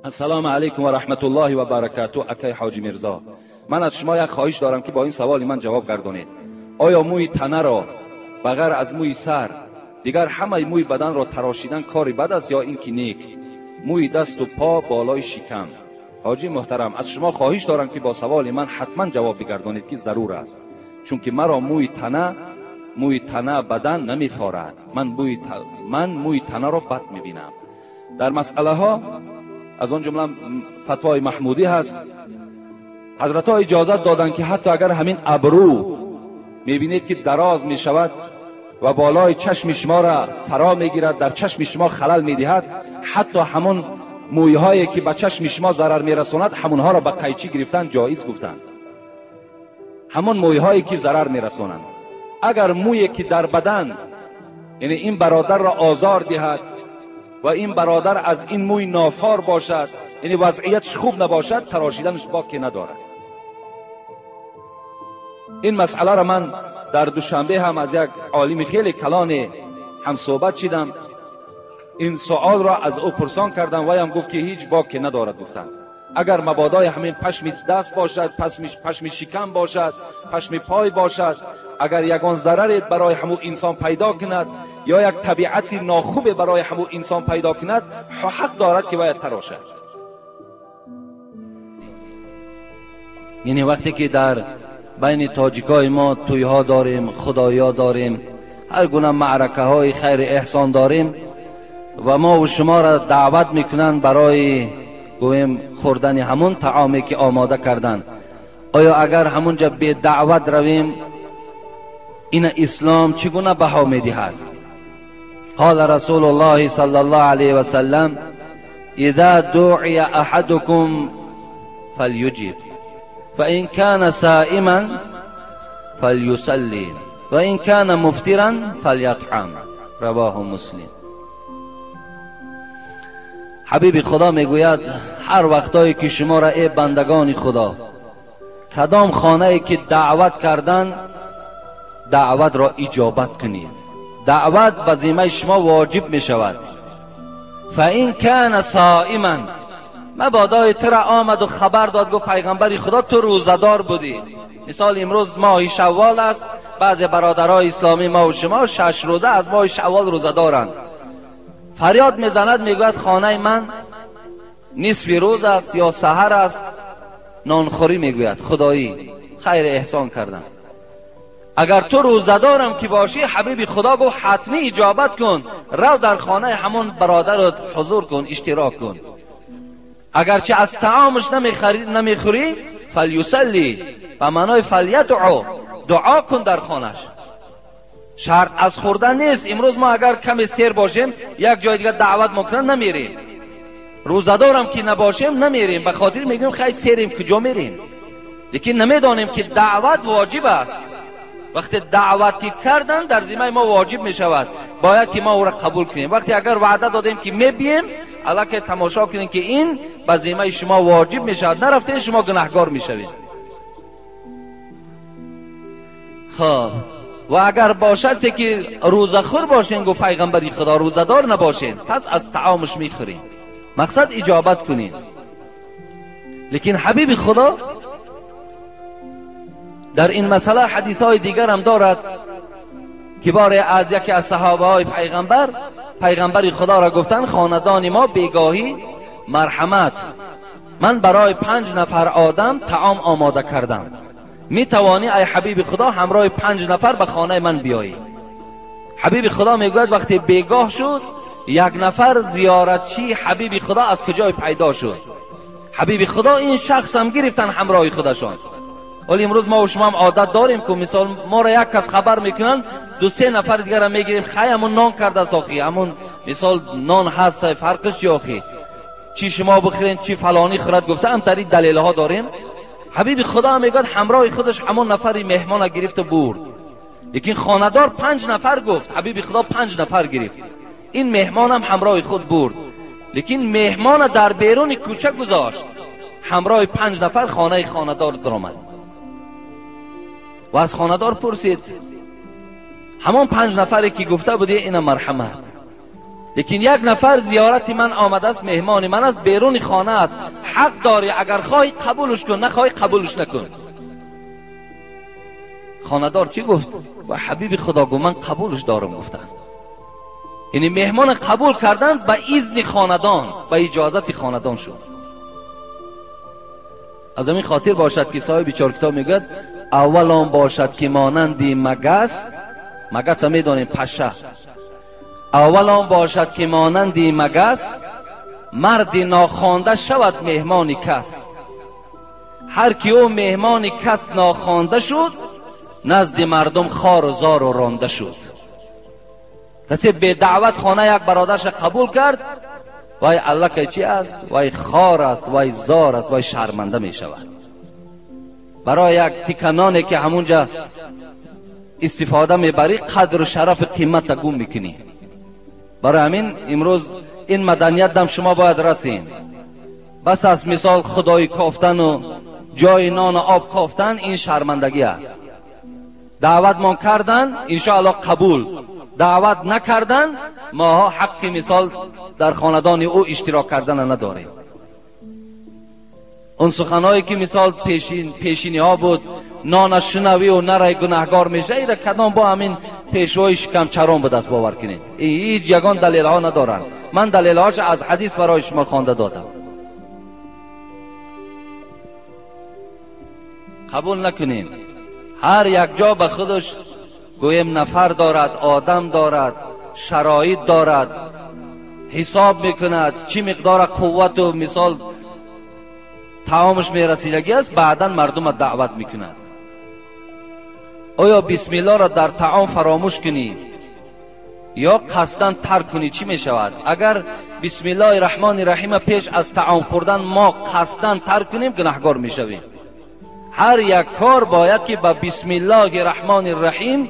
السلام علیکم و رحمت الله و برکاته. اکای حاجی میرزا، من از شما یک خواهش دارم که با این سوال من جواب گردانید. آیا موی تنه را بغیر از موی سر دیگر همه موی بدن را تراشیدن کاری بد است یا اینکه نیک؟ موی دست و پا بالای شکم. حاجی محترم، از شما خواهش دارم که با سوال من حتما جواب بگردانید که ضرور است، چون که مرا موی تنه بدن نمیخارد. من موی تنه را بد میبینم. در مسئله ها از آن جمله فتوای محمودی هست، حضرت ها اجازت دادند که حتی اگر همین ابرو میبینید که دراز میشود و بالای چشم شما را فرا میگیرد، در چشم شما خلل میدهد، حتی همون مویهایی که به چشم شما ضرر میرساند همونها را به قیچی گرفتن جایز گفتند. همون مویهایی که ضرر میرسانند. اگر مویی که در بدن، یعنی این برادر را آزار دهد و این برادر از این موی نافار باشد، یعنی وضعیتش خوب نباشد، تراشیدنش باکی ندارد. این مسئله را من در دوشنبه هم از یک عالم خیلی کلان هم صحبت شدم، این سوال را از او پرسان کردم و هم گفت که هیچ باکی ندارد. گفتند اگر مبادای همین پشم دست باشد، پشم شکم باشد، پشم پای باشد، اگر یگان ضرر برای همون انسان پیدا کند یا یک طبیعت ناخوب برای همون انسان پیدا کند، حق دارد که باید تراشد. یعنی وقتی که در بین تاجیکای ما تویها داریم، خدایا داریم، هر گونه معرکه های خیر احسان داریم و ما و شما را دعوت میکنند برای گویم خوردن همون طعامی که آماده کردن، آیا اگر همونجا به دعوت رویم این اسلام چگونه بها میدهد؟ قال رسول الله صلی الله علیه وسلم اذا دعی احدكم فلیجب فإن كان صائما فلیصلی وإن كان مفطرا فلیطعم. رواه مسلم. حبیب خدا میگوید هر وقتایی که شما را ای بندگان خدا کدام خانه ای که دعوت کردن، دعوت را اجابت کنید. دعوت به ذمه شما واجب می شود. فإن كان صائما، مبادای تو را آمد و خبر داد، گفت پیغمبر خدا تو روزه‌دار بودی. مثال امروز ماه شوال است، بعضی برادرای اسلامی ما و شما 6 روزه از ماه شوال روزه دارند. فریاد میزند میگوید خانه من نصف روز است یا سحر است، نانخوری. میگوید خدایی خیر احسان کردم. اگر تو روزه‌دارم که باشی، حبیب خدا گفت حتمی اجابت کن، رو در خانه همون برادرت حضور کن، اشتراک کن. اگرچه از طعامش نمیخوری، فلیصلی، به معنای فلیدعو، دعا کن در خانهش. شرط از خوردن نیست. امروز ما اگر کمی سیر باشیم یک جای دیگه دعوت میکنن نمیریم، روزه‌دارم که نباشیم نمیریم، به خاطر میگیم خیلی سیریم کجا میریم، لیکن نمیدانیم که دعوت واجب است. وقتی دعوت که کردن در ذمه ما واجب میشود، باید که ما او را قبول کنیم. وقتی اگر وعده دادیم که میبیم، الکی تماشا کنیم که این به ذمه شما واجب میشود، نرفته شما گناهگار میشوید. خب و اگر با شرطی که روزه خور باشین، گفت پیغمبر خدا روزه دار نباشین، پس از طعامش میخورین، مقصد اجابت کنین. لیکن حبیب خدا در این مسئله حدیث های دیگر هم دارد که باره از یکی از صحابه های پیغمبر، پیغمبر خدا را گفتن خاندان ما بیگاهی مرحمت، من برای 5 نفر آدم طعام آماده کردم، می توانی ای حبیب خدا همراه 5 نفر به خانه من بیایی؟ حبیب خدا میگوید وقتی بیگاه شد یک نفر زیارتچی حبیب خدا از کجای پیدا شد؟ حبیب خدا این شخص هم گرفتن همراه خودشان. ولی امروز ما و شما هم عادت داریم که مثال ما را یک کس خبر میکنن، 2-3 نفر دیگر را میگیریم، خی همون نان کرده ساخی، همون مثال نان هست، فرقش یاخی، چی شما بخورین چی فلانی خورد، گفته هم تری دلیل ها داریم. حبیب خدا میگه همراه خودش همون نفری مهمان گرفت و برد. لیکن خانه‌دار 5 نفر گفت، حبیب خدا 5 نفر گرفت، این مهمانم همراه خود برد، لیکن مهمان در بیرون کوچه گذاشت، همراه 5 نفر خانه خانه‌دار درآمد و از خانه‌دار پرسید Ҳамон 5 нафаре ки гуфта будӣ ина марҳамат. Лекин як нафар зиёрати ман омадааст, меҳмони ман аст, беруни хона аст, ҳақ дорӣ, агар хоҳӣ қабулш кун, нахоҳӣ қабулш накун. Хонадор чӣ гуфт? Ва ҳабиби худо гуфт ман қабулш дорам гуфтанд. Яъне меҳмон қабул кардан ба изни хонадон, ба иҷозати хонадон шуд. Аз ҳамин хотир бошад ки соҳиби чор китоб мегӯяд аввал он бошад ки монанди магас, магас ҳам медонем паша, аввал он бошад ки монанди магас, марди нохонда шавад меҳмони кас. Ҳар ки ӯ меҳмони кас нохонда шуд, назди мардум хору зору ронда шуд. Касе бедаъват хона як бародарша қабул кард, вай аллакай чи аст? Вай хор аст, вай зор аст, вай шарманда мешавад. Барои як тиканоне ки ҳамунҷа истифода мебарӣ, қадру шарафу қимата гум мекунӣ. Барои ҳамин имрӯз ин маданият дам шумо бояд расин. Бас аз мисол худои кофтану ҷои нону об кофтан ин шармандагӣ аст. Даъватмон кардан иншоаллоҳ қабул, даъват накардан моҳо ҳаққи мисол дар хонадони ӯ иштирок кардана надорем. Он суханҳое ки мисол пешиниҳо буд, нона шунавию нарай гунаҳгор меша, ира кадом бо ҳамин пешвои шикамчарон будааст, бовар кунед. Ҳеҷ ягон далелҳо надоранд. Ман далелҳош аз ҳадис барои шумо хонда додам. Қабул накунем. Ҳар як ҷо ба худаш гӯем нафар дорад, одам дорад, шароит дорад, ҳисоб мекунад чӣ миқдора қуввату мисол таомаш мерасидагӣ аст, баъдан мардума даъват мекунад. Оё бисмиллоҳро дар таом фаромӯш кунӣ ё қасдан тарк кунӣ чӣ мешавад? Агар бисмиллоҳи раҳмони раҳима пеш аз таом хӯрдан мо қасдан тарк кунем, гунаҳгор мешавем. Ҳар як кор бояд ки ба бисмиллоҳи раҳмони раҳим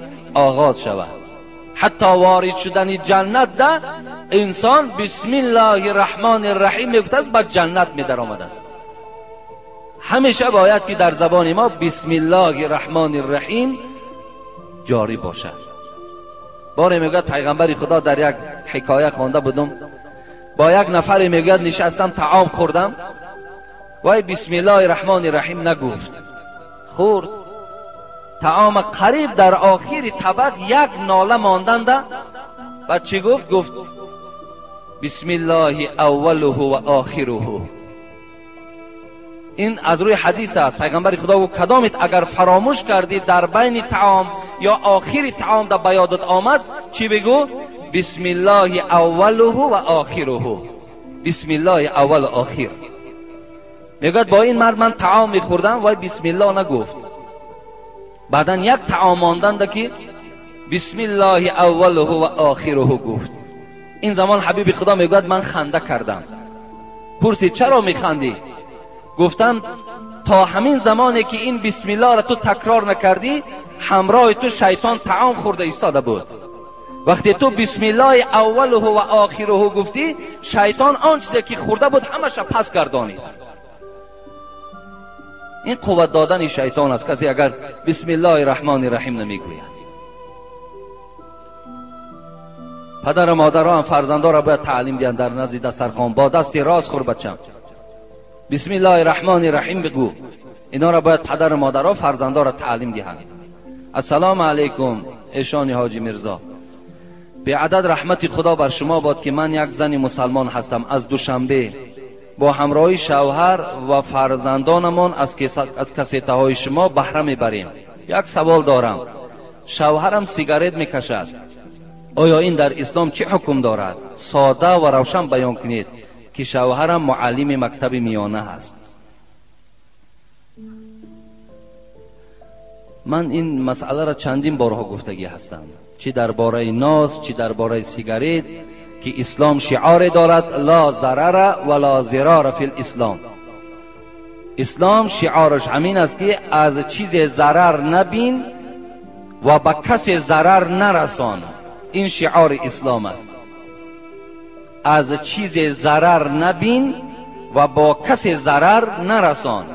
оғоз шавад. Ҳатто ворид шудани ҷаннат да инсон бисмиллоҳи раҳмони раҳим мегуфтааст, ба ҷаннат медаромадааст. Ҳамеша бояд ки дар забони мо бисмиллоҳи раҳмони раҳим ҷорӣ бошад. Боре мегӯяд пайғамбари худо дар як ҳикоя хонда будум, бо як нафаре мегӯяд нишастам таом хӯрдам, вай бисмиллоҳи раҳмони раҳим нагуфт, хӯрд. Таома қариб дар охири табақ як нола монданда, баъд чӣ гуфт? Гуфт бисмиллоҳи аввалуҳу ва охируҳу. Ин аз рӯи ҳадис аст. Пайғамбари худо гуфт кадомит агар фаромӯш кардӣ дар байни таом ё охири таом да ба ёдат омад, чӣ бигӯ? Бисмиллоҳи аввалуҳу ва охируҳу. Бисмиллоҳи аввалу охир. Мегӯяд бо ин мард ман таом мехӯрдам, вай бисмиллоҳ нагуфт. Баъдан як таом монданда ки бисмиллоҳи аввалуҳу ва охируҳу гуфт. Ин замон ҳабиби худо мегӯяд ман ханда кардам. Пурсид чаро механдӣ? Гуфтам то ҳамин замоне ки ин бисмиллоҳро ту такрор накардӣ, ҳамроҳи ту шайтон таом хӯрда истода буд. Вақте ту бисмиллоҳи аввалуҳу ва охируҳу гуфтӣ, шайтон он чизе ки хӯрда буд ҳамаша пас гардонид. Ин қувват додани шайтон аст, касе агар бисмиллоҳи раҳмони раҳим намегӯяд. Падару модарҳо ҳам фарзандонро бояд таълим диҳанд дар назди дастархон, бо дасти рост хӯр бачам, бисмиллоҳи раҳмони раҳим бигӯ. Инҳоро бояд падару модарҳо фарзандонро таълим диҳанд. Ассалому алайкум эшони ҳоҷи Мирзо, беадад раҳмати худо бар шумо бод ки ман як зани мусалмон ҳастам аз Душанбе, бо ҳамроҳи шавҳар ва фарзандонамон аз кассетаҳои шумо баҳра мебарем. Як савол дорам. Шавҳарам сигарет мекашад. Оё ин дар ислом чӣ ҳукм дорад? Сода ва равшан баён кунед ки шавҳарам муаллими мактаби миёна ҳаст. Ман ин масъаларо чандин борҳо гуфтагӣ ҳастам, чӣ дар бораи ноз, чӣ дар бораи сигарет, ки ислом шиоре дорад ла зарара ва ла зирара фил ислом. Ислом шиораш ҳамин аст ки аз чизе зарар набин ва ба касе зарар нарасон. Ин шиори ислом аст. Аз чизе зарар набин ва бо касе зарар нарасон.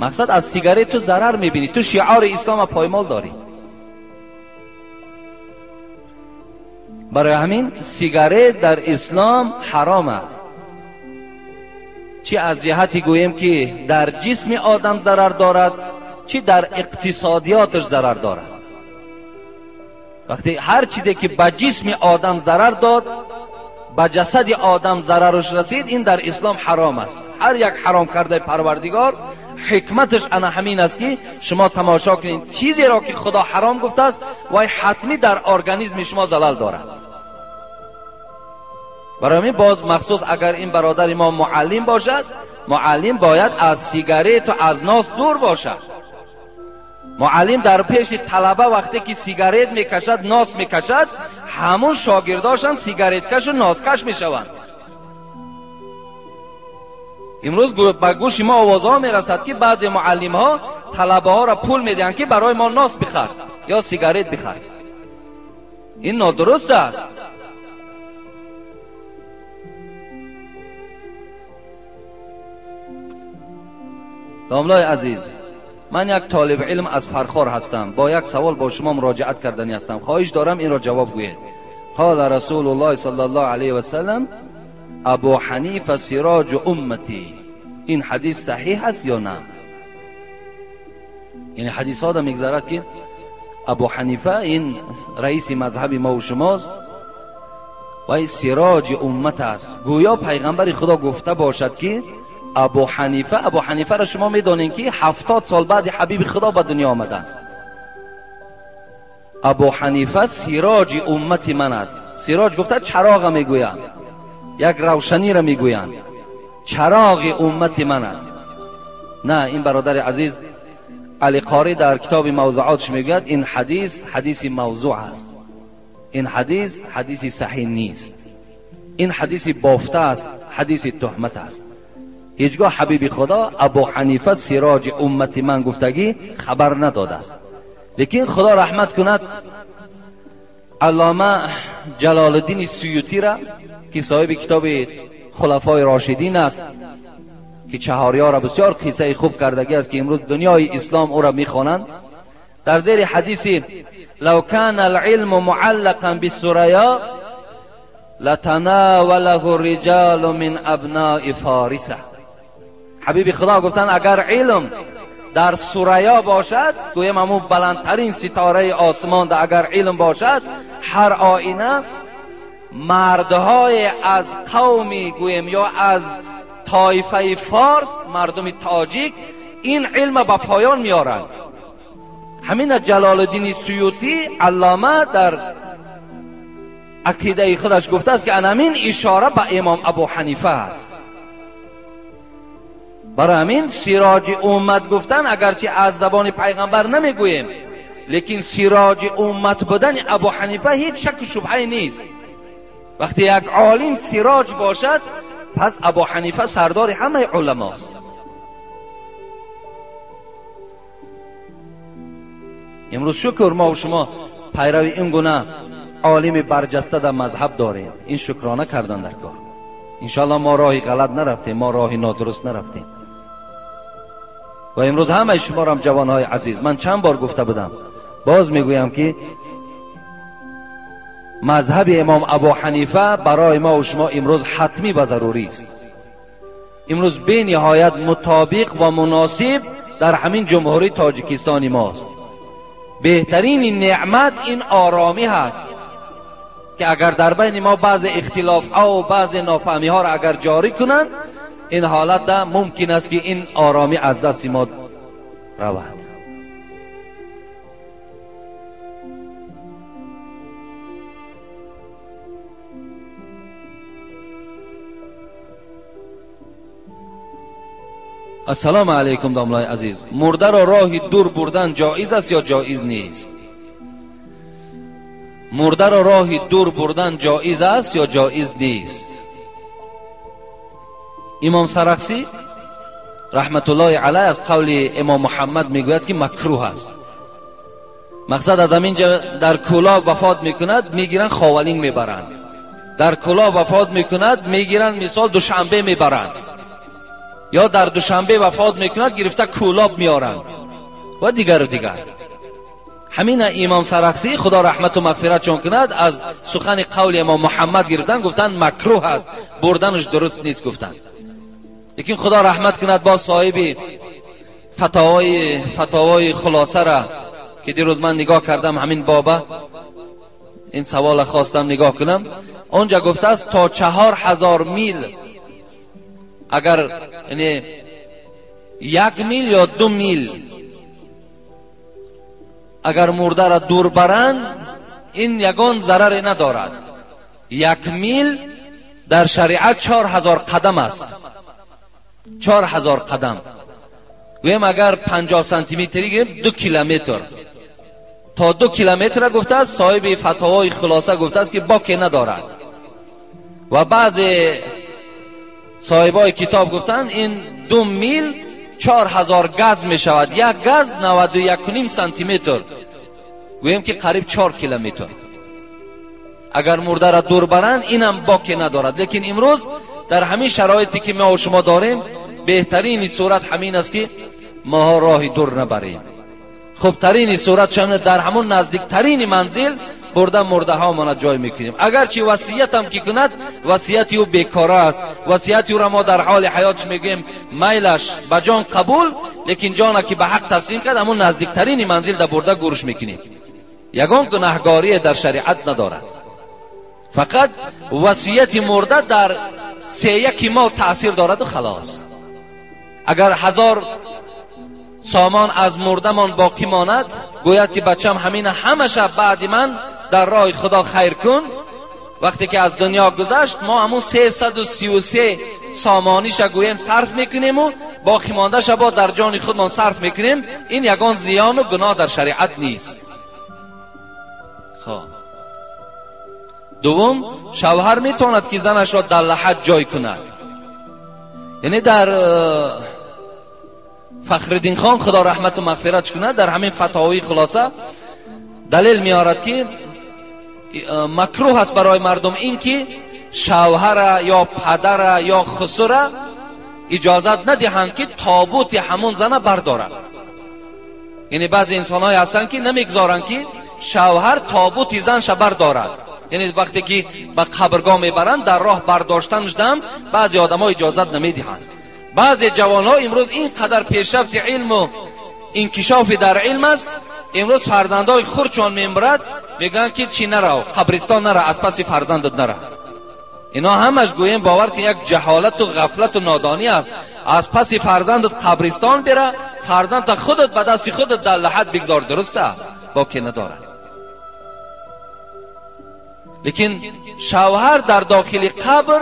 Мақсад аз сигарет ту зарар мебинӣ, ту шиори ислома поймол дорӣ. Барои ҳамин сигарет дар ислом ҳаром аст. Чӣ аз ҷиҳати гӯем ки дар ҷисми одам зарар дорад, чӣ дар иқтисодиёташ зарар дорад. Вақте ҳар чизе ки ба ҷисми одам зарар дод, ба ҷасади одам зарараш расид, ин дар ислом ҳаром аст. Ҳар як ҳаром кардаи Парвардигор ҳикматаш ана ҳамин аст ки шумо тамошо кунед чизеро ки Худо ҳаром гуфтааст, вай ҳатмӣ дар организми шумо залал дорад. Барои ҳамин боз махсус агар ин бародари мо муаллим бошад, муаллим бояд аз сигарету аз нос дур бошад. Муаллим дар пеши талаба вақте ки сигарет мекашад, нос мекашад, ҳамун шогирдошам сигареткашу носкаш мешаванд. Имрӯз ба гӯши мо овозҳо мерасад ки баъзе муаллимҳо талабаҳоро пул медиҳанд ки барои мо нос бихар ё сигарет бихар. Ин нодуруст аст. Домлои азиз, ман як толиби илм аз Фархор ҳастам. Бо як савол бо шумо муроҷиат кардани ҳастам. Хоҳиш дорам инро ҷавоб гӯед. Қала Расулуллоҳ саллаллоҳу алайҳи васаллам: Абу Ҳанифа сироҷу уммати. Ин ҳадис саҳиҳ аст ё на? Яъне ҳадисҳо да мегзарад ки Абу Ҳанифа ин раиси мазҳаби мо ва шумост ва ин сироҷи уммат аст. Гӯё пайғамбари Худо гуфта бошад ки Абу Ҳанифа, Абу Ҳанифаро шумо медонед ки 70 сол баъди ҳабиби Худо ба дунё омаданд. Абу Ҳанифа сироҷи уммати ман аст. Сироҷ гуфта чароға мегӯянд, як равшаниро мегӯянд. Чароғи уммати ман аст. На, ин бародари азиз Али Қори дар китоби мавзуотш мегӯяд ин ҳадис ҳадиси мавзӯъ аст. Ин ҳадис ҳадиси саҳиҳ нест. Ин ҳадиси бофта аст, ҳадиси туҳмат аст. Ҳеҷгоҳ ҳабиби Худо Абу Ҳанифа сироҷи уммати ман гуфтагӣ хабар надодааст. Лекин Худо раҳмат кунад Аллома Ҷалолиддини Суютиро ки соҳиби китоби Хулафои Рошидин аст, ки чаҳориёро бисёр қиссаи хуб кардагӣ аст ки имрӯз дунёи ислом ӯро мехонанд, дар зери ҳадиси лав кана алилму муаллақан бисурая латанавалаҳу риҷалу мин абнаи фориса. Ҳабиби Худо гуфтанд агар илм дар сурая бошад, гӯем ҳамун баландтарин ситораи осмон да агар илм бошад, ҳар оина мардҳое аз қавми гӯем ё аз тоифаи форс, мардуми тоҷик, ин илма ба поён меоранд. Ҳамина Ҷалолиддини Суютӣ аллома дар ақидаи худаш гуфтааст ки анамин ишора ба имом Абу Ҳанифа аст. Барои ҳамин сироҷи уммат гуфтан агарчи аз забони пайғамбар намегӯем, лекин сироҷи уммат будани Абу Ҳанифа ҳеҷ шаку шубҳае нест. Вақте як олим сироҷ бошад, пас Абу Ҳанифа сардори ҳамаи уламост. Имрӯз шукр мо ва шумо пайрави ин гуна олими барҷаста дар мазҳаб дорем. Ин шукрона кардан дар кор. Иншоаллоҳ мо роҳи ғалат нарафтем, мо роҳи нодуруст нарафтем. Ва имрӯз ҳамаи шуморам ҷавонҳои азиз, ман чанд бор гуфта будам, боз мегӯям ки мазҳаби имом Абу Ҳанифа барои мо ва шумо имрӯз ҳатмӣ ва зарурӣ аст. Имрӯз бениҳоят мутобиқ ва муносиб дар ҳамин ҷумҳурии Тоҷикистони мост. Беҳтарини неъмат ин оромӣ ҳаст ки агар дар байни мо баъзе ихтилофҳо ва баъзе нофаҳмиҳоро агар ҷорӣ кунанд, ин ҳолат мумкин аст ки ин оромӣ аз дасти мо равад. Ассалому алайкум домлаи азиз. Мурдаро роҳи дур бурдан ҷоиз аст ё ҷоиз нест? Мурдаро роҳи дур бурдан ҷоиз аст ё ҷоиз нест? Имом Сарахсӣ раҳматуллоҳи алайҳ аз қавли имом Муҳаммад мегӯяд ки макрӯҳ аст. Мақсад аз ҳамин ҷо дар Кӯлоб вафот мекунад, мегиранд Ховалинг мебаранд. Дар Кӯлоб вафот мекунад, мегиранд мисол Душанбе мебаранд. Ё дар Душанбе вафот мекунад, гирифта Кӯлоб меоранд ва дигару дигар. Ҳамин имом Сарахсӣ худо раҳмату мағфиратшон кунад аз сухани қавли имом Муҳаммад гирифтан, гуфтанд макруҳ аст, бурданаш дуруст нест гуфтанд. Лекин худо раҳмат кунад бо соҳиби фатвои хулосара ки дирӯз ман нигоҳ кардам ҳамин боба, ин савола хостам нигоҳ кунам, онҷа гуфтааст то 4000 мил, агар яъне 1 мил ё 2 мил агар мурдара дур баранд, ин ягон зараре надорад. 1 мил дар шариат 4000 қадам аст, 4000 қадам. Гӯем агар 50 сантиметри гӯем 2 километр. То 2 километра гуфтааст соҳиби фатвои хулоса гуфтааст ки боке надорад. Ва баъзе соҳибои китоб гуфтанд ин 2 мил 4000 газ мешавад, як газ 91.5 сантиметр, гӯем ки қариб 4 километр. Агар мурдара дур баранд инам боке надорад. Лекин имрӯз дар ҳамин шароите ки мо шумо дорем, беҳтарини сурат ҳамин аст ки моҳо роҳи дур набарем. Хубтарини сурат чун дар ҳамон наздиктарини манзил бурда мурдаҳомона ҷой мекунем. Агарчи васиятам ки кунад, васияти ӯ бекора аст. Васияти ӯро мо дар ҳоли ҳаётш мегӯем майлаш ба ҷон қабул, лекин ҷона ки ба ҳақ таслим кард, ҳамон наздиктарини манзил да бурда гурш мекунем. Ягон гунаҳгорие дар шариат надорад. Фақат васияти мурда дар 3 мо таъсир дораду халос. Агар 1000 сомон аз мурдамон боқӣ монад, гӯяд ки бачам ҳамина ҳамаша баъди ман дар роҳи худо хайр кун, вақте ки аз дунё гузашт мо ҳамун 333 сомониша гӯем сарф мекунему боқӣ мондаша бо дар ҷони худмон сарф мекунем. Ин ягон зиёну гуноҳ дар шариат нест. Хоб, дуввум, шавҳар метавонад ки занашро дар лаҳад ҷой кунад. Яъне дар Фахриддин хон худо раҳмату мағфиратш кунад дар ҳамин фатвои хулоса далел меорад ки макруҳ аст барои мардум ин ки шавҳара ё падара ё хусура иҷозат надиҳанд ки тобути ҳамон зана бардорад. Яъне баъзе инсонҳое ҳастанд ки намегузоранд ки шавҳар тобути занша бардорад. Яъне вақте ки ба қабргоҳ мебаранд, дар роҳ бардоштанаш дам баъзе одамҳо иҷозат намедиҳанд. Баъзе ҷавонҳо имрӯз ин қадар пешрафти илму инкишофи дар илм аст, имрӯз фарзандҳои хурдшон мемирад, мегӯянд ки чӣ нарав, қабристон нара, аз паси фарзандат нара. Ино ҳамаш гӯем бовар ки як ҷаҳолату ғафлату нодонӣ аст. Аз паси фарзандат қабристон бира, фарзандта худат ба дасти худат дар лаҳад бигзор, дуруст аст, боке надорад. Лекин шавҳар дар дохили қабр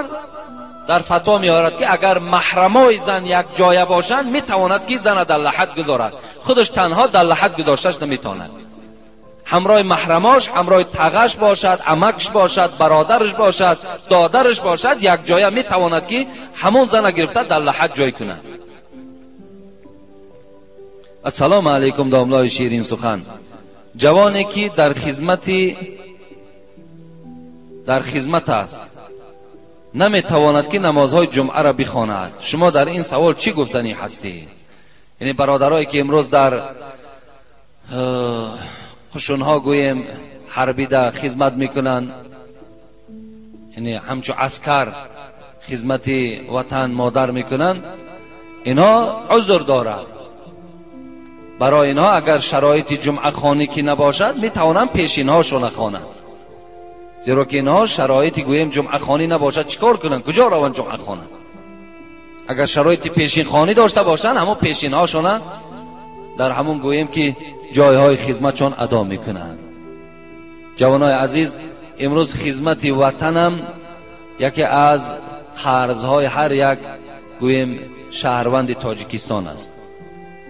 дар фатво меорад ки агар маҳрамои зан як ҷоя бошанд, метавонад ки зана дар лаҳад гузорад. Худаш танҳо дар лаҳад гузошташ наметавонад. Ҳамроҳи маҳрамош, ҳамроҳи тағаш бошад, амакш бошад, бародараш бошад, додараш бошад, як ҷоя метавонад ки ҳамон зана гирифта дар лаҳад ҷой кунад. Ассалому алайкум домлои ширин сухан. Ҷавоне ки дар хизмат аст, наметавонад ки намозҳои ҷумъаро бихонад. Шумо дар ин савол чӣ гуфтанӣ ҳастед? Яъне бародарое ки имрӯз дар қушунҳо гӯем ҳарбида хизмат мекунанд, яъне ҳамчун аскар хизмати ватан модар мекунанд, инҳо узр доранд. Барои инҳо агар шароити ҷумъахонӣ ки набошад, метавонанд пешинҳошона хонанд. Зеро ки инҳо шароити гӯем ҷумъахонӣ набошад, чӣ кор кунанд? Куҷо раванд ҷумъахона? Агар шароити пешинхонӣ дошта бошанд, ҳамон пешинҳошона дар ҳамон гӯем ки ҷойҳои хизматшон адо мекунанд. ҷавонои азиз, имрӯз хизмати ватанам яке аз қарзҳои ҳар як гӯем шаҳрванди Тоҷикистон аст.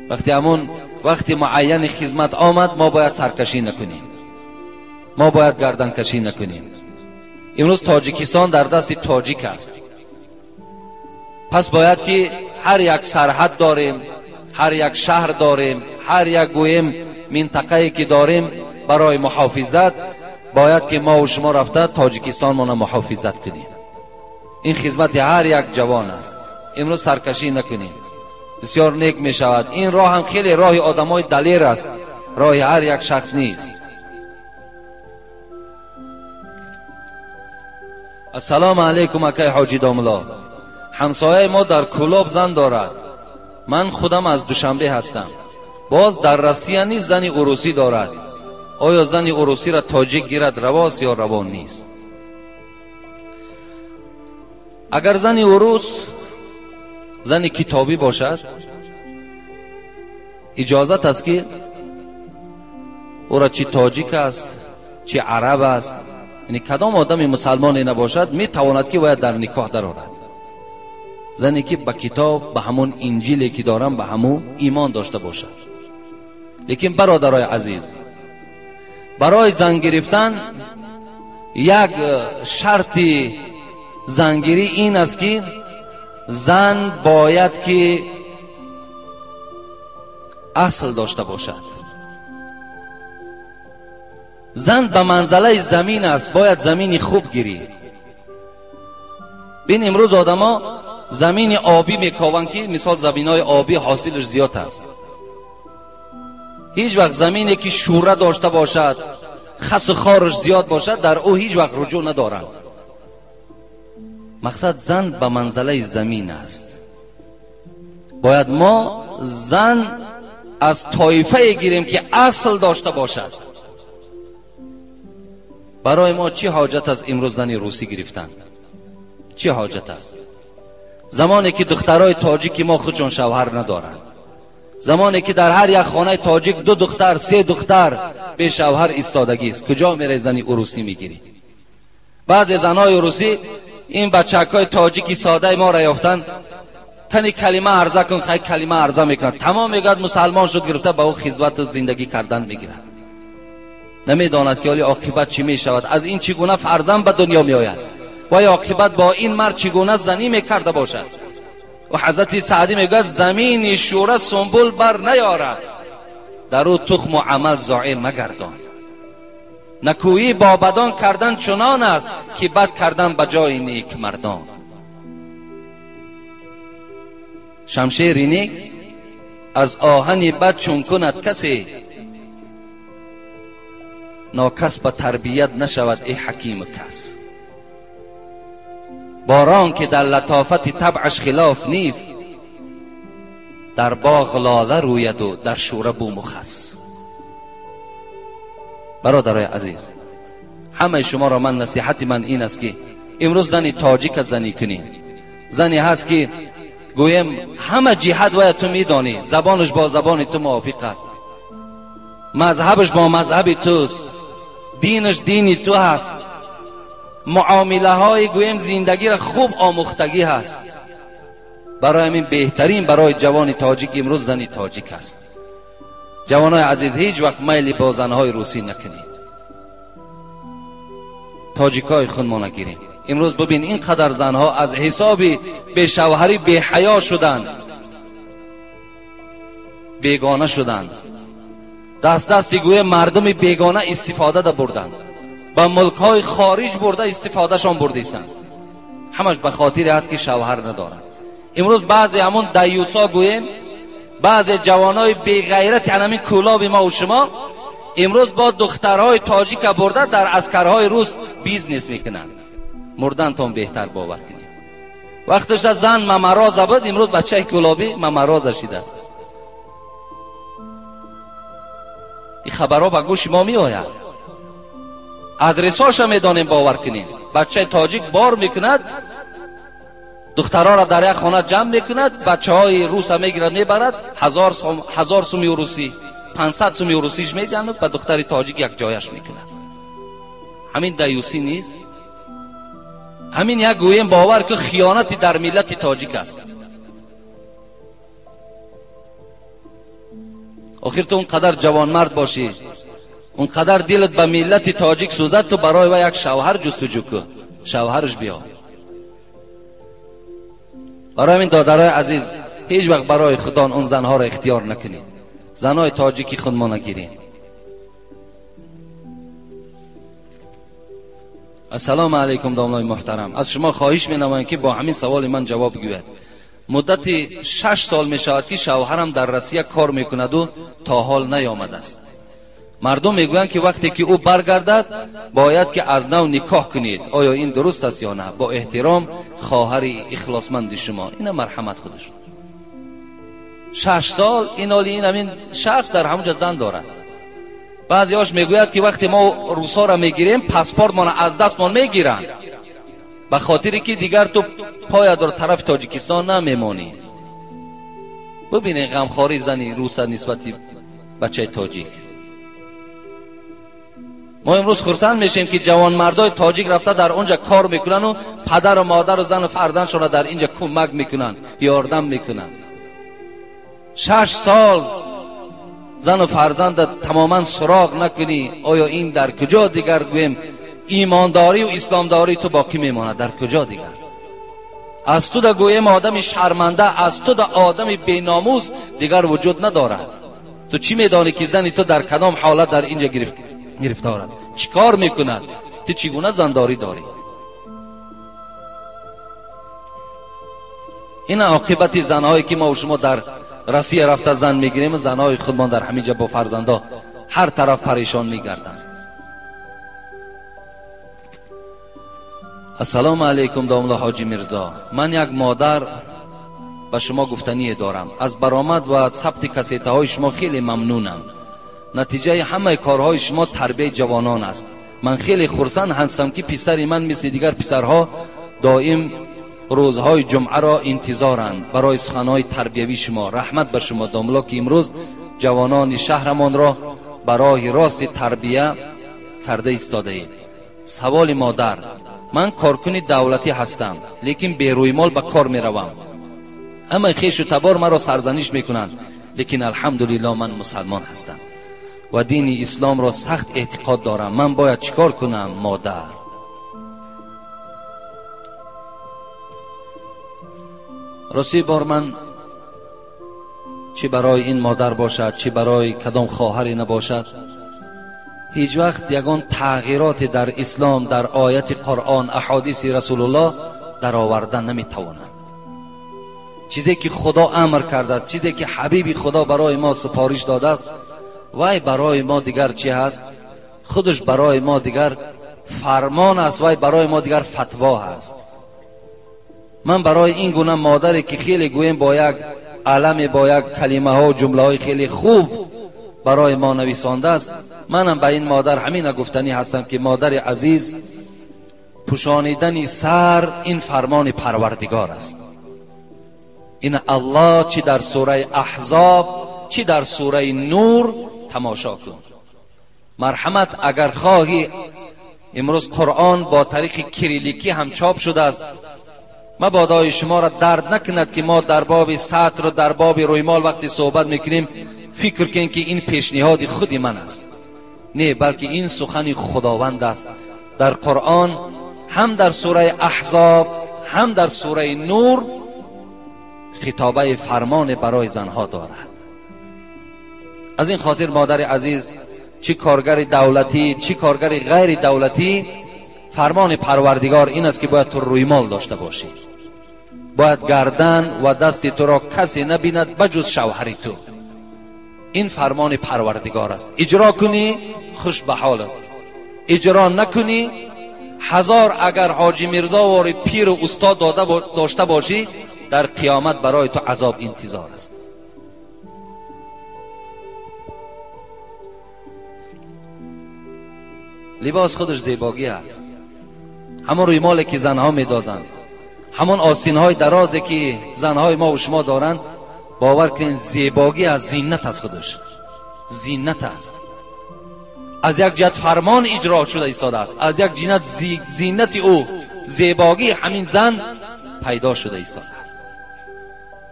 Вақти ҳамон вақти муайяни хизмат омад, мо бояд саркашӣ накунем, мо бояд гарданкашӣ накунем. Имрӯз Тоҷикистон дар дасти тоҷик аст. Пас бояд ки ҳар як сарҳад дорем, ҳар як шаҳр дорем, ҳар як гӯем минтақае ки дорем барои муҳофизат, бояд ки мо шумо рафта Тоҷикистонмона муҳофизат кунем. Ин хизмати ҳар як ҷавон аст. Имрӯз саркашӣ накунем, бисёр нек мешавад. Ин роҳ ҳам хеле роҳи одамои далер аст. роҳи ҳар як шахс нест. Ассалому алайкум акай ҳоҷи домулло. Ҳамсояи мо дар Кӯлоб зан дорад. Ман худам аз Душанбе ҳастам. Боз дар Россия низ зани урусӣ дорад. Оё зани урусиро тоҷик гирад равост ё раво нест? Агар зани урус зани китобӣ бошад, иҷозат аст ки ӯро чӣ тоҷик аст, чӣ араб аст, яъне кадом одами мусалмоне набошад, метавонад ки бояд дар никоҳ дарорад. Зане ки ба китоб, ба ҳамон инҷиле ки дорам, ба ҳамон имон дошта бошад. Лекин бародарои азиз, барои зан гирифтан як шарти зангирӣ ин аст ки зан бояд ки асл дошта бошад. Зан ба манзалаи замин аст, бояд замини хуб гирӣ. Бин, имрӯз одамо замини обӣ мекованд ки мисол заминҳои обӣ ҳосилаш зиёд аст. Ҳеҷ вақт замине ки шӯра дошта бошад, хасу хораш зиёд бошад, дар ӯ ҳеҷ вақт руҷӯъ надоранд. Мақсад зан ба манзалаи замин аст. Бояд мо зан аз тоифае гирем ки асл дошта бошад. Барои мо чӣ ҳоҷат аст имрӯз зани русӣ гирифтан? Чӣ ҳоҷат аст? Замоне ки духтарои тоҷики мо худшон шавҳар надоранд, замоне ки дар ҳар як хонаи тоҷик 2 духтар, 3 духтар бешавҳар истодагист, куҷо мераи зани урусӣ мегирӣ? Баъзе занҳои урусӣ ин бачакҳои тоҷики содаи моро ёфтанд, тани калима арза кун, хай калима арза мекунад, тамом мегӯяд мусалмон шуд, гирифта ба ӯ хизмату зиндагӣ кардан мегирад. Намедонад ки оли оқибат чӣ мешавад, аз ин чӣ гуна фарзанд ба дунё меояд ва оқибат бо ин мард чӣ гуна занӣ мекарда бошад. Ва ҳазрати Саъдӣ мегӯяд замини шӯра сунбул бар наёрад, дар ӯ тухму амал зоеъ магардон. Накӯӣ бо бадон кардан чунон аст ки бад кардан ба ҷои некмардон. Шамшери нек аз оҳани бад чун кунад касе, нокас ба тарбият нашавад эй ҳакиму кас. Борон ки дар латофати табъаш хилоф нест, дар боғ лола рӯяду дар шӯра буму хас. Бародарои азиз, ҳамаи шуморо ман насиҳати ман ин аст ки имрӯз зани тоҷика занӣ кунӣ. Зане ҳаст ки гӯем ҳама ҷиҳат вая ту медонӣ, забонаш бо забони ту мувофиқ аст, мазҳабаш бо мазҳаби туст, динаш дини ту ҳаст, муомилаҳои гӯем зиндагиро хуб омӯхтагӣ ҳаст. Барои ҳамин беҳтарин барои ҷавони тоҷик имрӯз зани тоҷик аст. Ҷавонои азиз, ҳеҷ вақт майли бо занҳои русӣ накунед, тоҷикҳои худмо нагирем. Имрӯз бибин ин қадар занҳо аз ҳисоби бешавҳарӣ беҳаё шуданд, бегона шуданд, даст дасти гӯе мардуми бегона истифода да бурданд, ба мулкҳои хориҷ бурда истифодашон бурдисанд. Ҳамаш ба хотире ҳаст ки шавҳар надоранд. Имрӯз баъзе ҳамон даюсо гӯем, баъзе ҷавонои беғайрати ҳамин кӯлоби мо ва шумо имрӯз бо духтарҳои тоҷика бурда дар аскарҳои рус бизнес мекунанд. Мурдантон беҳтар бовар кунед. Вақташа зан мамароза буд, имрӯз бачаи кӯлобӣ мамароза шидааст. Ин хабарҳо ба гӯши мо меояд, адресҳоша медонем, бовар кунем. Бачаи тоҷик бор мекунад, духтарҳоро дар як хона ҷамъ мекунад, бачаҳои руса мегирад мебарад, 1000 суми русӣ, 500 суми русиш медиҳанд, ба духтари тоҷик як ҷояш мекунад. Ҳамин даюсӣ нест? Ҳамин як гӯем бовар ки хиёнати дар миллати тоҷик аст. Охир ту он қадар ҷавонмард бошӣ, он қадар дилат ба миллати тоҷик сӯзад, ту барои ва як шавҳар ҷустуҷӯ кун, шавҳараш биё. Барои ҳамин додарои азиз, ҳеҷ вақт барои худон он занҳоро ихтиёр накунед, занҳои тоҷики худмо нагирем. Ассалому алайкум домлои муҳтарам, аз шумо хоҳиш менамоям ки бо ҳамин саволи ман ҷавоб гӯяд. Муддати 6 сол мешавад ки шавҳарам дар Россия кор мекунаду то ҳол наёмадааст. Мардум мегӯянд ки вақте ки ӯ баргардад бояд ки аз нав никоҳ кунед. Оё ин дуруст аст ё на? Бо эҳтиром хоҳари ихлосманди шумо. Ина марҳамат худаш. 6 сол ин оли ин ҳамин шахс дар ҳамонҷо зан дорад. Баъзеҳош мегӯяд ки вақте мо русҳоро мегирем паспортмонро аз дастмон мегиранд, ба хотире ки дигар ту поядор тарафи Тоҷикистон намемонӣ. Бубинед ғамхории зани руса нисбати бачаи тоҷик. Мо имрӯз хурсанд мешем ки ҷавонмардои тоҷик рафта дар онҷа кор мекунанд ва падару модару зану фарзандшонро дар инҷа кӯмак мекунанд, ёрдам мекунанд. 6 сол зану фарзанда тамоман суроғ накунӣ, оё ин дар куҷо дигар гӯем имондорӣ ва исломдорӣ ту боқӣ мемонад? Дар куҷо дигар? Аз ту да гӯем одами шарманда, аз ту да одами беномус дигар вуҷуд надорад. Ту чӣ медонӣ ки зани ту дар кадом ҳолат дар инҷа гирифтор аст, чӣ кор мекунад, ту чӣ гуна зандорӣ дорӣ? Ин оқибати занҳое ки мо шумо дар Россия рафта зан мегирем, занҳои худмон дар ҳамин ҷо бо фарзандо ҳар тараф парешон мегарданд. Ассалому алайкум домла ҳоҷи Мирзо. Ман як модар ба шумо гуфтание дорам. Аз баромад ва сабти кассетаҳои шумо хеле мамнунам. Натиҷаи ҳамаи корҳои шумо тарбияи ҷавонон аст. Ман хеле хурсанд ҳастам ки писари ман мисли дигар писарҳо доим рӯзҳои ҷумъаро интизоранд барои суханҳои тарбиявии шумо. Раҳмат ба шумо домло ки имрӯз ҷавонони шаҳрамонро ба роҳи рости тарбия карда истодаед. Саволи модар: ман коркуни давлатӣ ҳастам, лекин берӯймол ба кор меравам. Ҳамаи хешу табор маро сарзаниш мекунанд, лекин алҳамдулилло ман мусалмон ҳастам ва дини исломро сахт эътиқод дорам. Ман бояд чӣ кор кунам модар? Рости бор ман чӣ барои ин модар бошад, чӣ барои кадом хоҳаре набошад, ҳеҷ вақт ягон тағйироте дар ислом, дар ояти Қуръон, аҳодиси Расулуллоҳ дароварда наметавонам. Чизе ки Худо амр кардааст, чизе ки ҳабиби Худо барои мо супориш додааст, вай барои мо дигар чӣ ҳаст? Худаш барои мо дигар фармон аст, вай барои мо дигар фатво ҳаст. Ман барои ин гуна модаре ки хеле гӯем бо як аламе, бо як калимаҳо ва ҷумлаҳои хеле хуб барои мо нависондааст, манам ба ин модар ҳамина гуфтанӣ ҳастам ки модари азиз, пӯшонидани сар ин фармони Парвардигор аст. Ин Аллоҳ чӣ дар сураи Аҳзоб, чӣ дар сураи Нур тамошо кун. Марҳамат, агар хоҳӣ имрӯз Қуръон бо тариқи кирилликӣ ҳам чоп шудааст, мабодои шуморо дард накунад ки мо дар боби сатр ва дар боби рӯймол вақте суҳбат мекунем фикр кунем ки ин пешниҳоди худи ман аст. Не, балки ин сухани Худованд аст. Дар Қуръон ҳам дар сураи Аҳзоб, ҳам дар сураи Нур хитобаи фармон барои занҳо дорад. Аз ин хотир модари азиз, чӣ коргари давлатӣ, чӣ коргари ғайри давлатӣ, фармони Парвардигор ин аст ки бояд ту рӯймол дошта бошӣ. Бояд гардан ва дасти туро касе набинад ба ҷуз шавҳари ту. Ин фармони Парвардигор аст. Иҷро кунӣ, хуш ба ҳолат. Иҷро накунӣ, ҳазор агар ҳоҷи Мирзо вори пиру устод дошта бошӣ, дар қиёмат барои ту азоб интизор аст. Либос худаш зебогӣ аст. Ҳамон рӯймоле ки занҳо медозанд, ҳамон остинҳои дарозе ки занҳои мо ва шумо доранд, бовар кунед зебогӣ аст, зинат аст, худаш зинат аст. Аз як ҷиҳат фармон иҷро шуда истодааст, аз як ҷиҳат зинати ӯ, зебогии ҳамин зан пайдо шуда истодааст.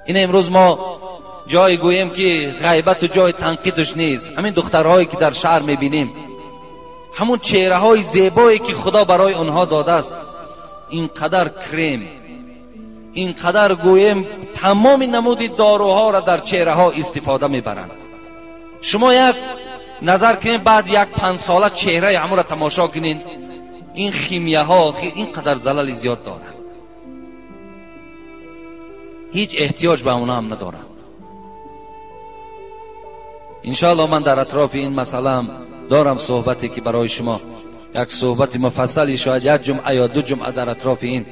Ин имрӯз мо ҷое гӯем ки ғайбату ҷои танқидаш нест. Ҳамин духтарҳое ки дар шаҳр мебинем, ҳамон чеҳраҳои зебое ки Худо барои онҳо додааст, ин қадар крем, ин қадар гӯем тамоми намуди доруҳоро дар чеҳраҳо истифода мебаранд. Шумо як назар кунед, баъд як 5 сола чеҳраи ҳамонро тамошо кунед, ин химияҳо ин қадар залали зиёд дорад, ҳеҷ эҳтиёҷ ба онҳо ҳам надорад. Иншоаллоҳ ман дар атрофи ин масъалаам Дорам суҳбате ки барои шумо як суҳбати муфассали, шояд як ҷумъа ё ду ҷумъа дар атрофи ин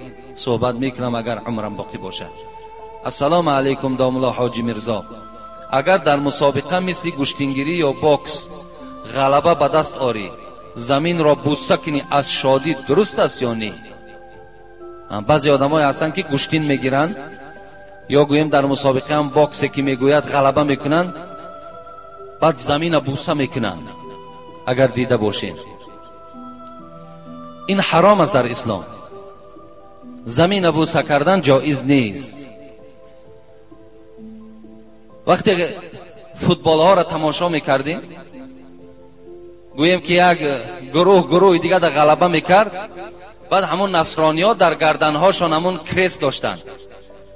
суҳбат мекунам, агар умрам боқӣ бошад. Ассалому алайкум домулло ҳоҷи Мирзо. Агар дар мусобиқа мисли гӯштингирӣ ё бокс ғалаба ба даст орӣ, заминро бӯса кунӣ аз шодӣ, дуруст аст ё не? Баъзе одамое ҳастанд ки гӯштин мегиранд ё гӯем дар мусобиқа ҳам боксе ки мегӯяд ғалаба мекунанд, баъд замина бӯса мекунанд. Агар дида бошем, ин ҳаром аст дар ислом. Замина бӯса кардан ҷоиз нест. Вақте футболҳоро тамошо мекардем, гӯем ки як гурӯҳ гурӯҳи дигар дар ғалаба мекард, баъд ҳамун насрониҳо дар гарданҳошон ҳамун крест доштанд,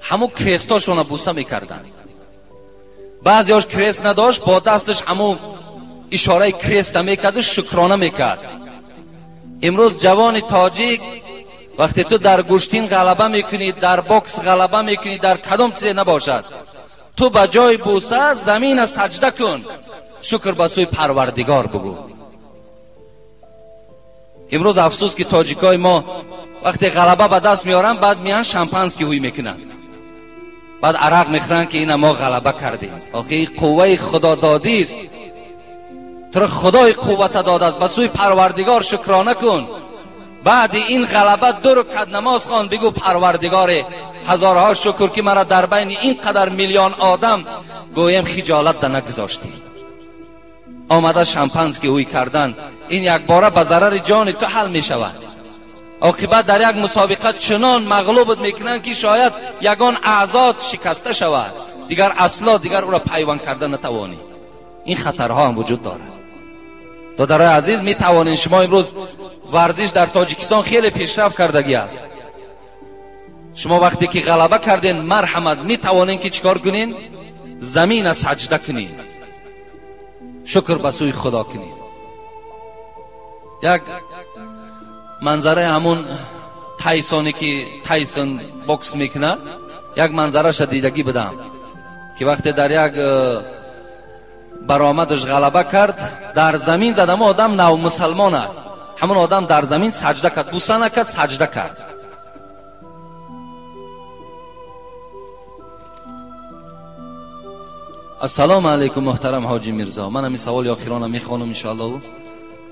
ҳамун крестҳошонро бӯса мекарданд. Баъзеҳош крест надошт, бо дасташ ҳамун ишораи креста мекарду шукрона мекард. Имрӯз ҷавони тоҷик вақте ту дар гӯштин ғалаба мекунӣ, дар бокс ғалаба мекунӣ, дар кадом чизе набошад, ту ба ҷои бӯса замина саҷда кун, шукр ба сӯи Парвардигор бигӯ. Имрӯз афсӯс ки тоҷикои мо вақте ғалаба ба даст меоранд, баъд меянд шампанский ҳуй мекунанд, баъд арақ мехӯранд ки ина мо ғалаба кардем. Охи ин қувваи худододист, туро Худои қуввата додааст, ба сӯи Парвардигор шукрона кун. Баъди ин ғалаба ду рукат намоз хон, бигӯ Парвардигоре, ҳазорҳо шукр ки маро дар байни ин қадар миллион одам гӯем хиҷолат да нагузоштӣ. Омада шампанский ҳуй кардан ин якбора ба зарари ҷони ту ҳал мешавад. Оқибат дар як мусобиқа чунон мағлубат мекунанд ки шояд ягон аъзот шикаста шавад, дигар асло дигар ӯро пайванд карда натавонӣ. Ин хатарҳо ҳам вуҷуд дорад. Додарои азиз, метавонед шумо имрӯз варзиш дар Тоҷикистон хеле пешрафт кардагӣ аст. Шумо вақте ки ғалаба карден, марҳамат, метавонед ки чикор кунед? Замина саҷда кунед, шукр ба сӯи Худо кунед. Як манзараи ҳамун Тайсоне ки Тайсон бокс мекунад, як манзараша дидагӣ будам ки вақте дар як баромадаш ғалаба кард, дар замин зад. Ҳамон одам навмусалмон аст, ҳамон одам дар замин саҷда кард, бӯса накард, саҷда кард. Ассалому алайкум муҳтарам ҳоҷи Мирзо. Ман ҳамин саволи охирона мехонам иншоаллоҳ.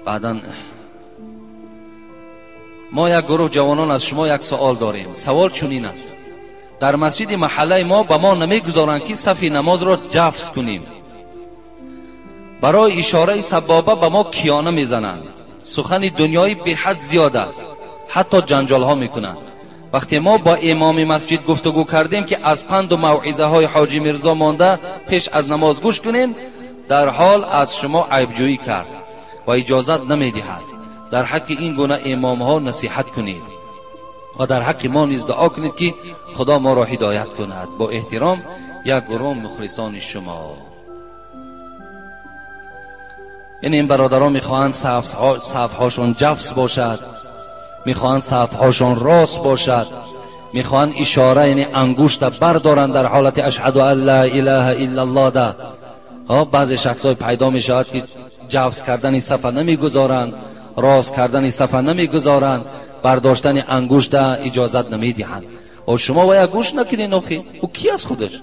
Баъдан мо як гурӯҳ ҷавонон аз шумо як савол дорем. Савол чунин аст: дар масҷиди маҳаллаи мо ба мо намегузоранд ки сафи намозро ҷафз кунем. Барои ишораи сабоба ба мо киёна мезананд. Сухани дунёӣ беҳад зиёд аст, ҳатто ҷанҷолҳо мекунанд. Вақте мо бо имоми масҷид гуфтугӯ кардем ки аз панду мавъизаҳои ҳоҷи Мирзо монда пеш аз намоз гӯш кунем, дар ҳол аз шумо айбҷӯӣ кард ва иҷозат намедиҳад. Дар ҳаққи ин гуна имомҳо насиҳат кунед ва дар ҳаққи мо низ дуо кунед ки Худо моро ҳидоят кунад. Бо эҳтиром, як гурӯҳ мухлисони шумо. Яъне ин бародарон мехоҳанд сафҳошон ҷафс бошад, мехоҳанд сафҳошон рост бошад, мехоҳанд ишора, яъне ангушта бардоранд дар ҳолати ашҳаду ан ла илаҳа иллаллоҳ да. Баъзе шахсҳое пайдо мешавад ки ҷафс кардани сафа намегузоранд, рост кардани сафа намегузоранд, бардоштани ангушта иҷозат намедиҳанд. Шумо бояд гӯш накунед. Охи ӯ ки аст худаш?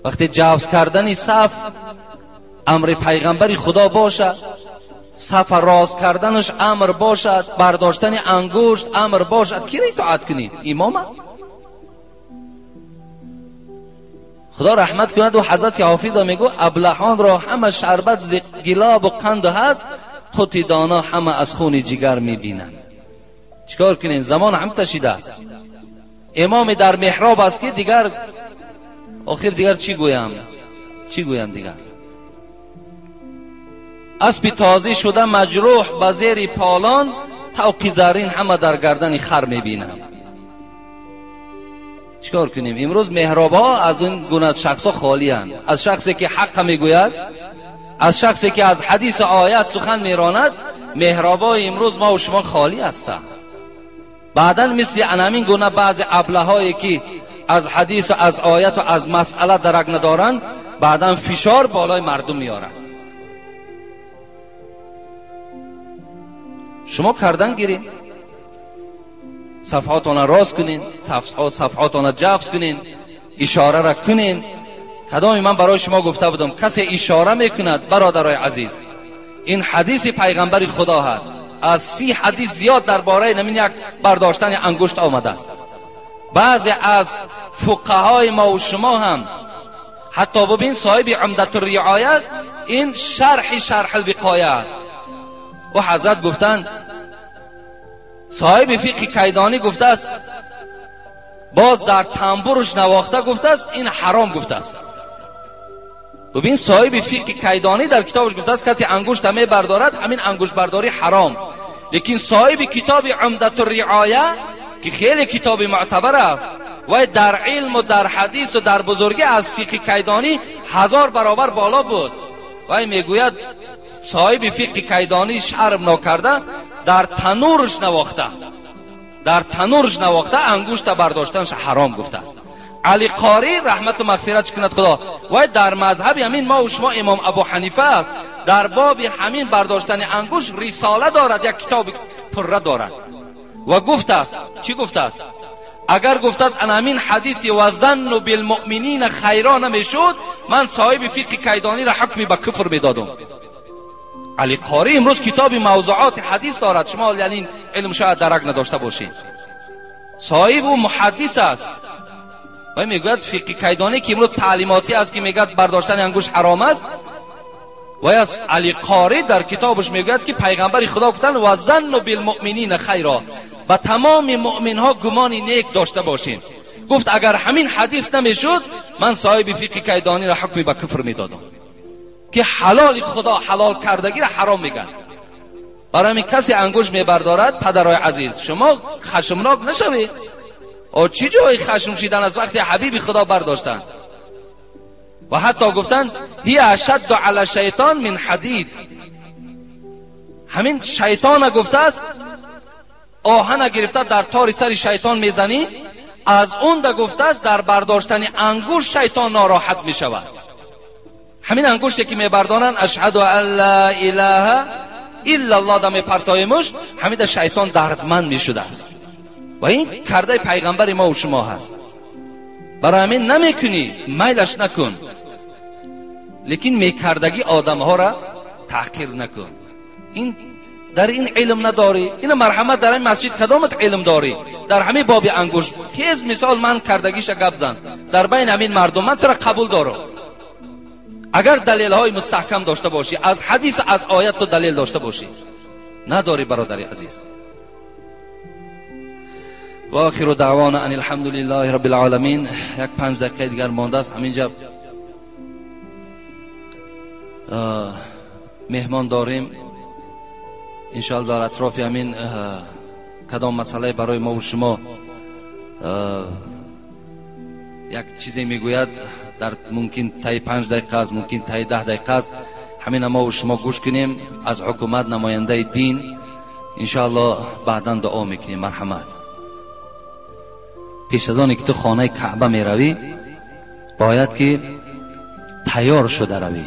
Вақте ҷафс кардани саф амри пайғамбари Худо бошад, сафа рост карданаш амр бошад, бардоштани ангушт амр бошад, киро итоат кунед? Имома? Худо раҳмат кунад, ӯ ҳазрати ҳофиза мегӯ аблаҳонро ҳама шарбат зи гилобу қанду ҳаст, қути доно ҳама аз хуни ҷигар мебинанд. Чикор кунем? Замон ҳам ташидааст. Имоме дар меҳроб аст ки дигар охир дигар чӣ гӯям? Чӣ гӯям дигар? Аспи тозӣ шуда маҷрӯҳ ба зери полон, тавқи заррин ҳама дар гардани хар мебинам. Чикор кунем? Имрӯз меҳробҳо аз ин гуна шахсҳо холиянд. Аз шахсе ки ҳаққа мегӯяд, аз шахсе ки аз ҳадису оят сухан меронад, меҳробҳои имрӯз мо шумо холӣ ҳастанд. Баъдан мисли анамин гуна баъзе аблаҳое ки аз ҳадису аз ояту аз масъала дарак надоранд, баъдан фишор болои мардум меоранд. Шумо кардан гирин, сафҳотона рост кунин, сафҳотона ҷафз кунин, ишора кунин. Кадоми ман барои шумо гуфта будам, касе ишора мекунад, бародарои азиз, ин ҳадиси пайғамбари Худо ҳаст. Аз 30 ҳадис зиёд дар бораи намин як бардоштани ангушт омадааст. Баъзе аз фуқаҳои мо ва шумо ҳам ҳатто бибин, соҳиби Умдатур-риоя ин шарҳи Шарҳ-ул-Виқоя аст. Ӯ ҳазрат гуфтанд, соҳиби фиқҳи Кайдонӣ гуфтааст, боз дар тамбурш навохта гуфтааст, ин ҳаром гуфтааст. Бибин, соҳиби фиқҳи Кайдонӣ дар китобаш гуфтааст, касе ангушта мебардорад, ҳамин ангуштбардорӣ ҳаром. Лекин соҳиби китоби Умдатур-риоя ки хеле китоби муътабар аст, вай дар илму дар ҳадису дар бузургӣ аз фиқҳи Кайдонӣ 1000 баробар боло буд. Вай мегӯяд, соҳиби фиқҳи Кайдонӣ шарм нокарда дар танурш навохта, дар танурш навохта ангушта бардоштанаш ҳаром гуфтааст. Али Қорӣ раҳмату мағфират кунад Худо, вай дар мазҳаби ҳамин мо ва шумо имом Абу Ҳанифа аст, дар боби ҳамин бардоштани ангушт рисола дорад, як китоби пурра дорад. Ва гуфтааст, чӣ гуфтааст? Агар гуфтааст ана ҳамин ҳадиси ва занну билмуъминина хайро намешуд, ман соҳиби фиқҳи Кайдониро ҳукми ба куфр медодум. Али Қорӣ имрӯз китоби мавзуоти ҳадис дорад, шумо яъне илм шояд дарак надошта бошед. Соҳиб ӯ муҳаддис аст. Вай мегӯяд фиқҳи Кайдонӣ ки имрӯз таълимотӣ аст, ки мегӯяд бардоштани ангушт ҳаром аст, вай аз Али Қорӣ дар китобаш мегӯяд ки пайғамбари Худо гуфтанд ва занну билмуъминина хайро, ба тамоми муъминҳо гумони нек дошта бошед. Гуфт агар ҳамин ҳадис намешуд, ман соҳиби фиқҳи Кайдониро ҳукми ба куфр медодам, ки ҳалоли Худо ҳалол кардагиро ҳаром мегӯяд. Барои ҳамин касе ангушт мебардорад, падарои азиз, шумо хашмнок нашавед. О чӣ ҷои хашм шидан аз вақти ҳабиби Худо бардоштанд? Ва ҳатто гуфтанд ҳия ашадду ала шайтон мин ҳадид. Ҳамин шайтона гуфтааст, оҳана гирифта дар тори сари шайтон мезанӣ, аз он да гуфтааст дар бардоштани ангушт шайтон нороҳат мешавад. Ҳамин ангуште ки мебардоранд, ашҳаду ан ла илаҳа иллаллоҳ да мепартоимуш, ҳамин да шайтон дардманд мешудааст. Ва ин кардаи пайғамбари мо ва шумо ҳаст. Барои ҳамин намекунӣ, майлаш накун, лекин мекардагӣ одамҳоро таҳқир накун. Ин дар ин илм надорӣ, ина марҳамат дар ин масҷид кадомат илм дорӣ? Дар ҳамин боби ангушт тез мисол ман кардагиша гап зан дар байни ҳамин мардум, ман тура қабул дорам. Агар далелҳои мустаҳкам дошта бошӣ, аз ҳадис аз оят ту далел дошта бошӣ. Надорӣ бародари азиз. ва охиру даъвона ан алҳамдулиллаҳи роббил оламин. Як 5 дақиқаи дигар мондааст. Ҳаминҷа меҳмон дорем. Иншоаллоҳ дар атрофи ҳамин кадом масъалае барои мо ва шумо як чизе мегӯяд, дар мумкин таи 5 дақиқа аст, мумкин таи 10 дақиқа аст. Ҳамина мо ва шумо гӯш кунем аз ҳукумат, намояндаи дин. Иншоаллоҳ баъдан дуо мекунем. Марҳамат. Пеш аз оне ки ту хонаи Каъба меравӣ, бояд ки тайёр шуда равӣ.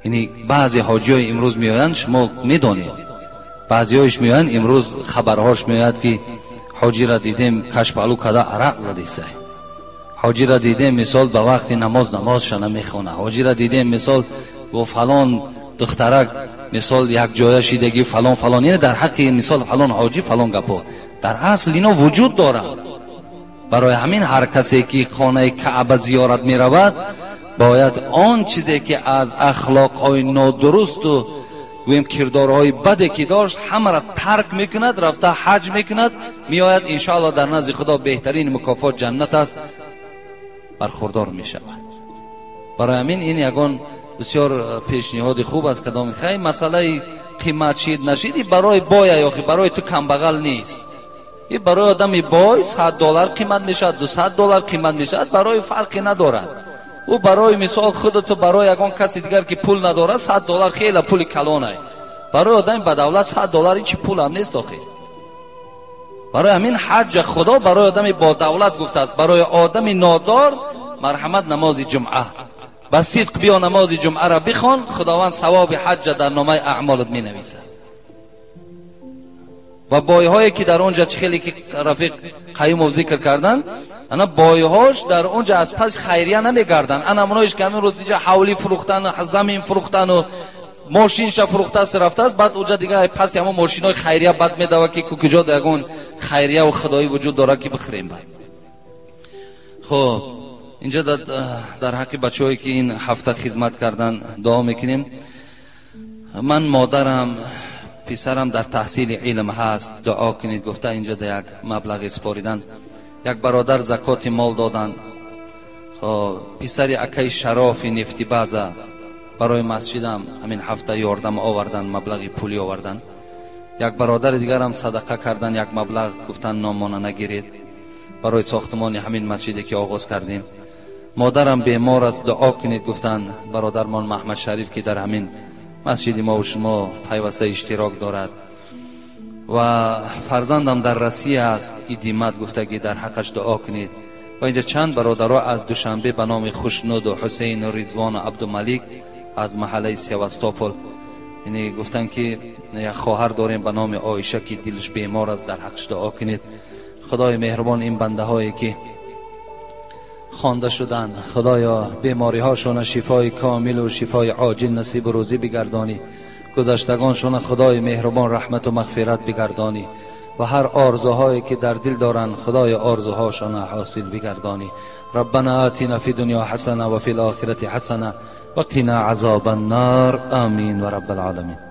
Яъне баъзе ҳоҷиҳои имрӯз меоянд, шумо медонед, баъзеҳояш меоянд имрӯз хабарҳош меояд ки ҳоҷиро дидем кашпалу када арақ задисай, ҳоҷиро дидем мисол ба вақти намоз намозша намехона, ҳоҷиро дидем мисол бо фалон духтарак мисол як ҷоя шидагӣ фалон фалон. Яъне дар ҳаққи мисол фалон ҳоҷӣ фалон гапо дар асл ино вуҷуд доранд. Барои ҳамин ҳар касе ки хонаи Каъба зиёрат меравад, бояд он чизе ки аз ахлоқҳои нодурусту гӯем кирдорҳои баде ки дошт, ҳамаро тарк мекунад, рафта ҳаҷ мекунад, меояд, иншоаллоҳ дар назди Худо беҳтарин мукофот ҷаннат аст, бархурдор мешавад. Барои ҳамин ин ягон бисёр пешниҳоди хуб аст. Кадом хай масъалаи қимат шид нашид, и барои боя ёхи барои ту камбағал нест. И барои одами бой $100 қимат мешавад, $200 қимат мешавад, барои фарқе надорад. Ӯ барои мисол худату барои ягон каси дигар ки пул надорад, $100 хеле пули калонай. Барои одами ба давлат $100 ҳичи пулам нест охи. Барои ҳамин ҳаҷҷа Худо барои одами бо давлат гуфтааст, барои одами нодор марҳамат намози ҷумъа. Ба сидқ биё намози ҷумъаро бихон, Худованд савоби ҳаҷҷа дар номаи аъмолат менависад. Ва бойҳое ки дар онҷа чӣ хеле ки рафиқ Қаюмов зикр карданд, ана бойҳош дар онҷа аз пас хайрия намегарданд. Ана ҳамоноиш ки ҳамин рӯз инҷа ҳавлӣ фурӯхтану замин фурӯхтану мошинша фурӯхтааст рафтааст, баъд онҷа дига паси ҳамон мошинҳои хайрия бад медава ки куҷо ягон хайрияву худоӣ вуҷуд дорад ки бихӯрем бад. Хуб, инҷа дар ҳаққи бачаҳое ки ин ҳафта хизмат кардан дуо мекунем. Ман модарам, писарам дар таҳсили илм ҳаст, дуо кунед гуфта инҷа да як маблағе супоридан. Як бародар закоти мол додан. Хоб, писари акаи Шарофи нефтибаза барои масҷидам ҳамин ҳафта ёрдам овардан, маблағи пулӣ овардан. Як бародари дигарам садақа кардан як маблағ, гуфтан номона нагиред барои сохтмони ҳамин масҷиде ки оғоз кардем. Модарам бемор аст, дуо кунед гуфтан бародармон Маҳмад Шариф ки дар ҳамин масҷиди мо ва шумо пайваста иштирок дорад. Ва фарзандам дар Россия аст, идимат гуфтагӣ дар ҳаққаш дуо кунед. Ва инҷа чанд бародаро аз Душанбе ба номи Хушнуду Ҳусейну Ризвону Абдумалик аз маҳаллаи Севастопол, яъне гуфтанд ки як хоҳар дорем ба номи Оиша ки дилаш бемор аст, дар ҳаққаш дуо кунед. Худои меҳрубон ин бандаҳое ки хонда шуданд, худоё бемориҳошона шифои комилу шифои оҷил насибу рӯзӣ бигардонӣ. Гузаштагоншона худои меҳрубон раҳмату мағфират бигардонӣ ва ҳар орзуҳое ки дар дил доранд худои орзуҳошона ҳосил бигардонӣ. ربنا آتنا في الدنيا حسنة وفي الآخرة حسنة وقنا عذاب النار. آمين ورب العالمين.